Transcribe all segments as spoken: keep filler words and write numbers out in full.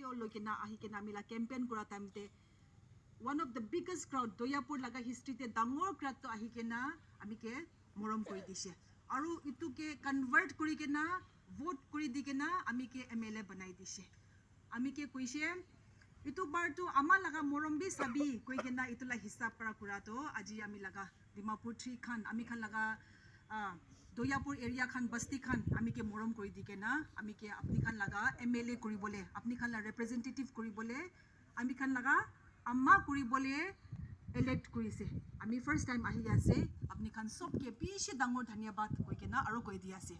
loi kena ahi kena ami la campaign kura time te one of the biggest crowd, Doyapur laga history te dangor crowd to ahi kena ami ke morom kuri dishe. Aru itu ke convert kuri kena vote kuri di kena ami ke M L A banai dishe. Ami ke koishe, itu bar tu ama laga morom bi sabi koi kena itu la hisab para kura to aji ami laga Dimapur three khan, ami khan laga, ah, Doyapur area khan, basti khan, ami ke morom kuri di kena, ami ke apni khan laga M L A kuri bole, apni khan la representative kuri bole, ami khan laga ama kuri bole elect kuri se. Ami first time ahi ase, apni khan sob ke bishi dangor dhanyabad koi kena aru koi di ase.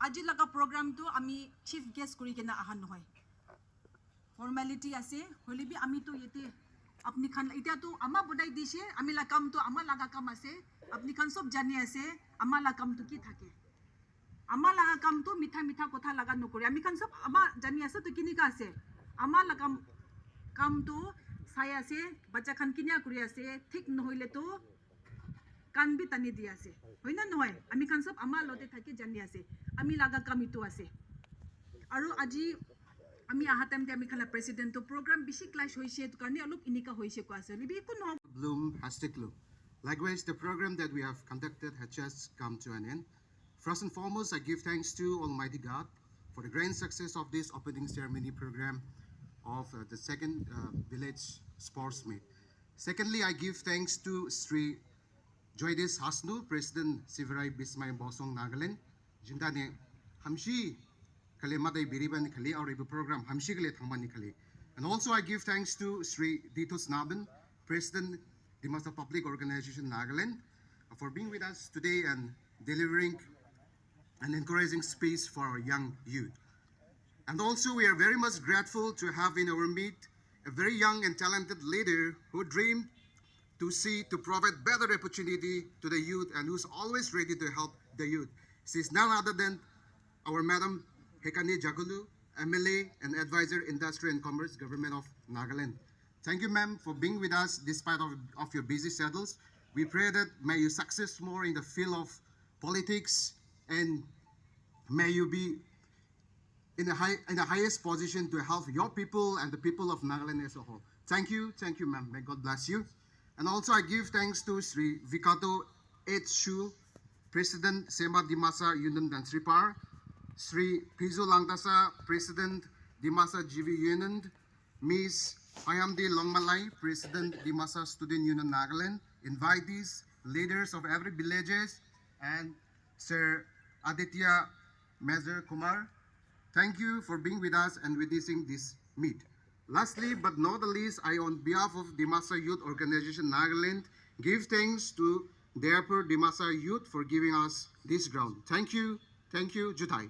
Aji laga program tu ami chief guest kuri kena aha nohoi. Formality ase, hoile bi ami tu yate apni khan, itya tu ama budai dishe, ami la kam tu ama laga kam ase, apni khan sob jani ase, ama la kam tu ki thake. Ama laga kam tu mitha mitha kotha laga nokore, ami khan sob ama jani ase tu kinika ase, ama laga kam tu sai ase, bacha khan kinya kuri ase, thik nohoile tu kan bi tani di ase. Hoi na nohoi? Ami khan sob ama lote thaki jani ase. Ami laga kam itu ase. Aru aji ami aha time te ami khan la president to program bishi clash hoise, etu karne olop inika hoise koa ase. Hoile bi eku nohok. Bloom, hashtag Bloom. Likewise, the program that we have conducted has just come to an end. First and foremost, I give thanks to Almighty God for the grand success of this opening ceremony program of uh, the second uh, village sports meet. Secondly, I give thanks to Sri Joydesh Hasnu, President Sivarai Bismai Bosong Nagaland, jinda ne hamshi kale madai biriban kale aur ibu program hamshi kale thangmani kale. And also I give thanks to Sri Ditus Naban, President Dimasa Public Organization Nagaland, for being with us today and delivering an encouraging space for our young youth. And also, we are very much grateful to have in our midst a very young and talented leader who dreamed to see to provide better opportunity to the youth and who's always ready to help the youth. She's none other than our Madam Hekani Jagulu, M L A and Advisor, Industry and Commerce, Government of Nagaland. Thank you, ma'am, for being with us despite of, of your busy schedules. We pray that may you success more in the field of politics and may you be in the high in the highest position to help your people and the people of Nagaland as a whole. Thank you, thank you, ma'am. May God bless you. And also, I give thanks to Sri Vikato H Shu, President Sema Dimasa Union Dansripar, Sri Pizu Langtasa, President Dimasa G V Union, Miss Ayamdi Longmalai, President Dimasa Student Union Nagaland, invitees, leaders of every villages, and Sir Aditya Major Kumar. Thank you for being with us and witnessing this meet. Lastly but not the least, I, on behalf of Dimasa Youth Organization Nagaland, give thanks to Dayapur Dimasa Youth for giving us this ground. Thank you, thank you, Jutai.